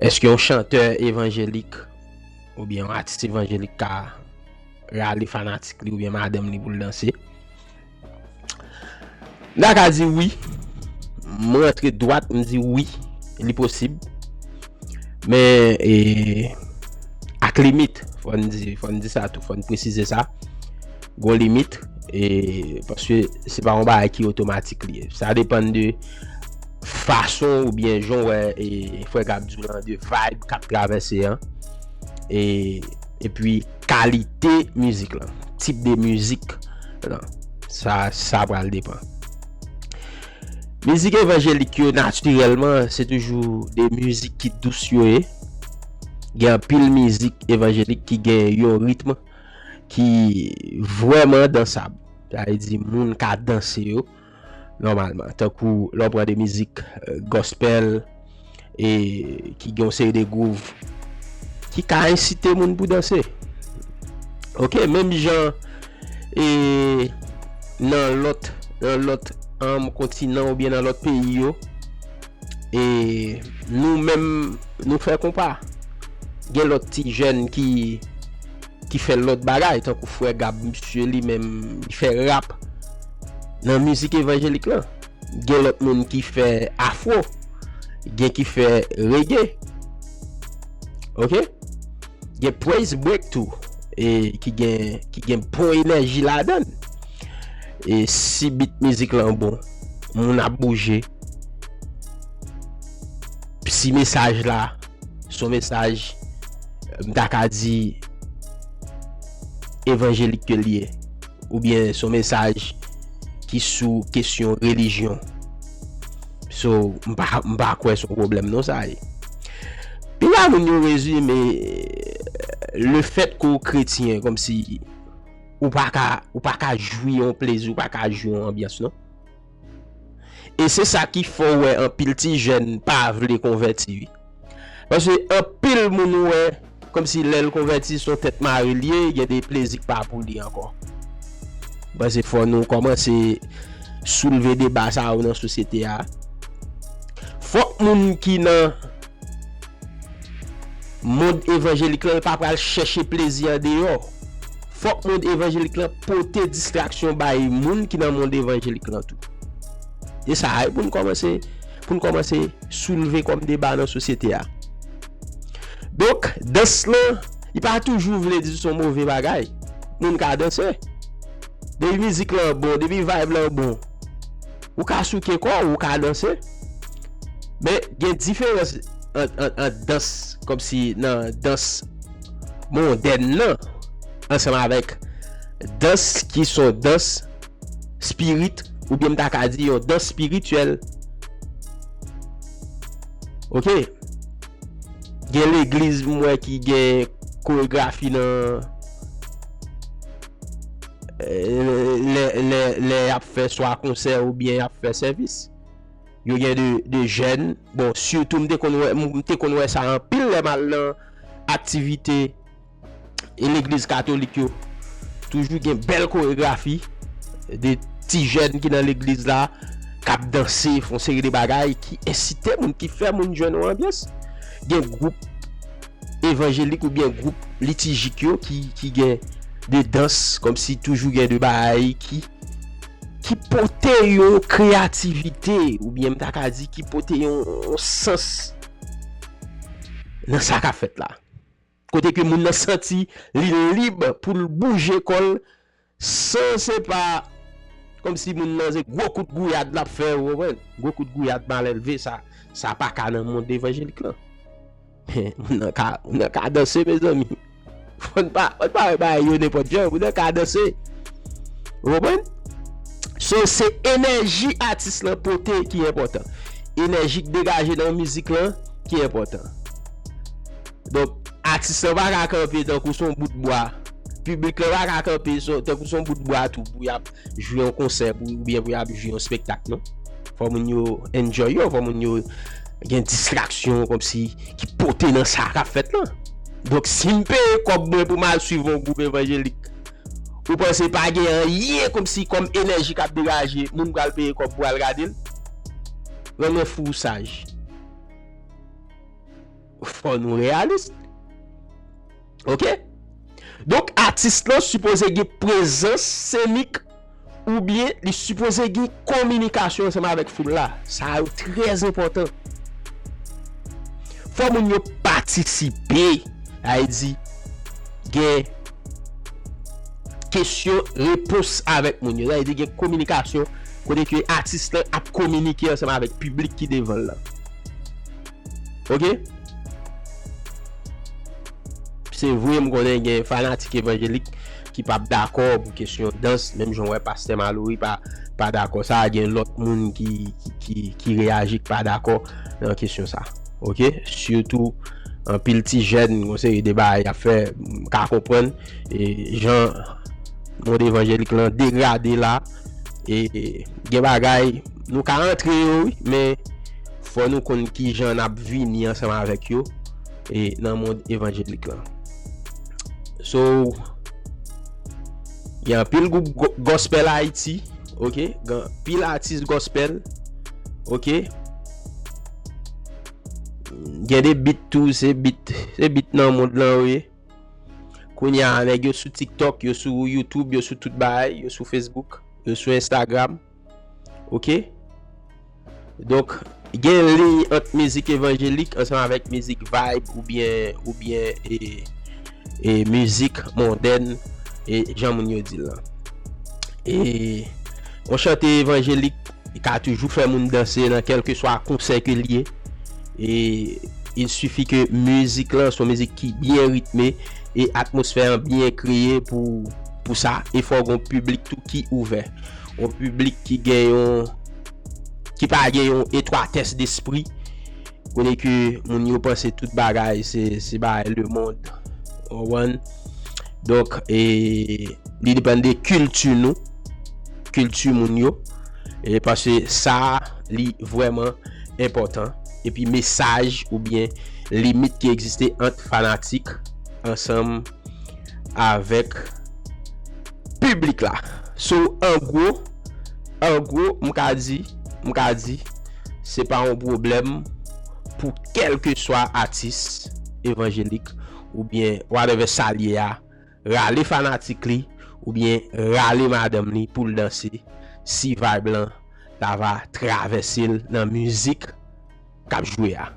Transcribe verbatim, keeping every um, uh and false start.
Èske yon chantè evanjelik oubyen yon atis evanjelik ka rale fanatik li oubyen madanm li pou l danse? M ta ka di wi. M rantre dwat, m di wi, li posib. Men, e, ak limit, fò n di, fò n di sa tou, fò n presize sa. Gon limit, e, paske se pa yon bagay ki otomatik li ye. Sa depann de fason oubyen jan w wè, e, frè Gab di w lan, de vibe k ap travèse an. E, epi kalite mizik lan, tip de mizik lan. Sa, sa pral depann. Mizik evanjelik yo, natirèlman, se toujou de mizik ki dous yo ye. Gen anpil mizik evanjelik ki gen yon ritm ki vrèman dansab. Sa vle di, moun ka danse yo nòmalman. Tankou lè w pran de mizik, eh, gospel, e ki gen yon seri de groove ki ka ensite moun pou danse. Ok, menm jan, e nan lòt, nan lòt, um, kontinan oubyen nan lòt peyi yo, e nou menm, nou fè konpa. Gen lòt ti jèn ki, ki fè lòt bagay, tankou frè Gab, misye li menm, li fè rap nan mizik evanjelik lan. Gen lòt moun ki fè afro, gen ki fè reggae. Ok? Gen praise break tou, e ki gen, ki gen bon enèji ladan l. E si bit mizik lan bon, moun ap bouje. Si mesaj la, se yon mesaj, m ta ka di, evanjelik ke l ye, oubyen se yon mesaj ki sou kesyon relijyon. So, m pa, m pa kwè se yon pwoblèm non sa ye. Pil a moun yo rezime le fèt ke w kretyen, kòmsi ou pa ka, ou pa ka jwi yon plezi, ou pa ka jwi yon anbyans non. E se sa ki fè w wè anpil ti jèn pa vle konvèti wi. Paske anpil moun ou wè, kòmsi lè l konvèti, se yon tèt mare l ye, gen de plezi k pa pou li ankò. M panse fò nou kòmanse soulve deba sa yo nan sosyete a. Fòk moun ki nan mond evanjelik lan, l pa pral chèche plezi andeyò. Fòk mond evanjelik lan pote distraksyon bay moun ki nan mond evanjelik lan tou. E sa a pou n kòmanse, pou n kòmanse soulve kòm deba nan sosyete a. Donk, dans lan, li pa toujou vle di se yon move bagay. Moun ka danse. Depi mizik lan bon, depi vibe lan bon, ou ka souke kò w, ou ka danse. Men gen diferans ant, ant, ant dans, kòmsi nan dans mondèn nan, ansanm avèk dans ki se yon dans spirit, oubyen m ta ka di yon dans espirityèl. Ok? Gen legliz m wè ki gen koregrafi nan, eh, lè, lè, lè y ap fè swa konsè oubyen y ap fè sèvis. Yo gen de, de jèn. Bon, sitou m te konn wè, m te konn wè sa anpil lè m al nan aktivite e legliz katolik yo. Toujou gen bèl koregrafi, de ti jèn ki nan legliz la k ap danse, fè yon seri de bagay ki ensite moun, ki fè moun jwenn yon anbyans. Gen gwoup evanjelik oubyen gwoup litijik yo ki, ki gen de dans, kòmsi toujou gen de bagay ki, ki pote yon kreyativite, oubyen m ta ka di ki pote yon, yon sans nan sa k ap fèt la. Kote ke moun nan santi li lib pou l bouje kò l san se pa kòmsi moun nan se gwo kout gouyad l ap fè, ou konprann? Gwo kout gouyad malelve, sa, sa pa ka nan mond evanjelik lan. Moun nan ka, moun nan ka danse, mezanmi. Fò n pa, fò n pa wè bagay yo nenpòt jan, moun nan ka danse. Ou konprann? So, se enèji atis lan pote ki enpòtan. Enèji k degaje nan mizik lan ki enpòtan. Donk, atis lan pa ka kanpe tankou se yon bout bwa. Piblik lan pa ka kanpe se, tankou se yon bout bwa tou pou y ap jwe yon konsè pou, oubyen pou y ap jwe yon espektak, non. Fò moun yo enjoy yo, fò moun yo gen distraksyon kòmsi ki pote nan sa k ap fèt lan. Donk, si m peye kòb mwen pou m al swiv yon gwoup evanjelik, ou panse pa gen anyen kòmsi kòm enèji k ap degaje, moun pral peye kòb pou al gade l? Renmen fou ou saj. fò nou reyalis. Ok? Donk, atis lan sipoze gen prezans senik oubyen li sipoze gen kominikasyon ansanm avèk foul la. Sa yo trè enpòtan. Fò moun yo patisipe, sa vle di gen kesyon repons avèk moun yo. Sa vle di gen kominikasyon kote ke atis lan ap kominike ansanm avèk piblik ki devan l lan. Ok? Se vre, m konnen gen fanatik evanjelik ki p ap dakò pou kesyon dans, menm jan w wè pastè Malory pa, pa dakò sa, gen lòt moun ki, ki, ki, ki reyaji, ki pa dakò nan kesyon sa. Ok? Sitou anpil ti jèn, yon seri de bagay y ap fè, m ka konprann, e jan mond evanjelik lan degrade la, e gen bagay nou ka antre yo, wi, men fò nou konn kijan n ap vini ansanm avèk yo, e nan mond evanjelik lan. So, gen anpil gwoup go-, gospel Ayiti, ok? Gen anpil atis gospel, ok? Gen de bit tou, se bit, se bit nan mond lan yo ye. Kounye a, nèg yo sou TikTok, yo sou YouTube, yo sou tout bagay, yo sou Facebook, yo sou Instagram. Ok? Donk, gen liy ant mizik evanjelik ansanm avèk mizik vibe oubyen, oubyen, e, e mizik mondèn, e jan moun yo di l lan. E yon chante evanjelik ka toujou fè moun danse nan kèlkeswa konsè ke l ye. E il sifi ke mizik lan se yon mizik ki byen ritme e atmosfè an byen kreye pou, pou sa. E fò gen yon piblik tou ki ouvè. Yon piblik ki gen yon, ki pa gen yon etwatès despri. Kote ke moun yo panse tout bagay se, se bagay lemonn. Ou konprann? Donk, e, li depann de kilti nou, kilti moun yo. E paske sa, li vrèman enpòtan. Epi mesaj oubyen limit ki egziste ant fanatik ansanm avèk piblik la. So, an gwo, an gwo, m ka di, m ka di, se pa yon pwoblèm pou kèlkeswa atis evanjelik oubyen whatever sa l ye a, rale fanatik li oubyen rale madanm li pou l danse, si vibe lan ta va travèse l nan mizik k ap jwe a.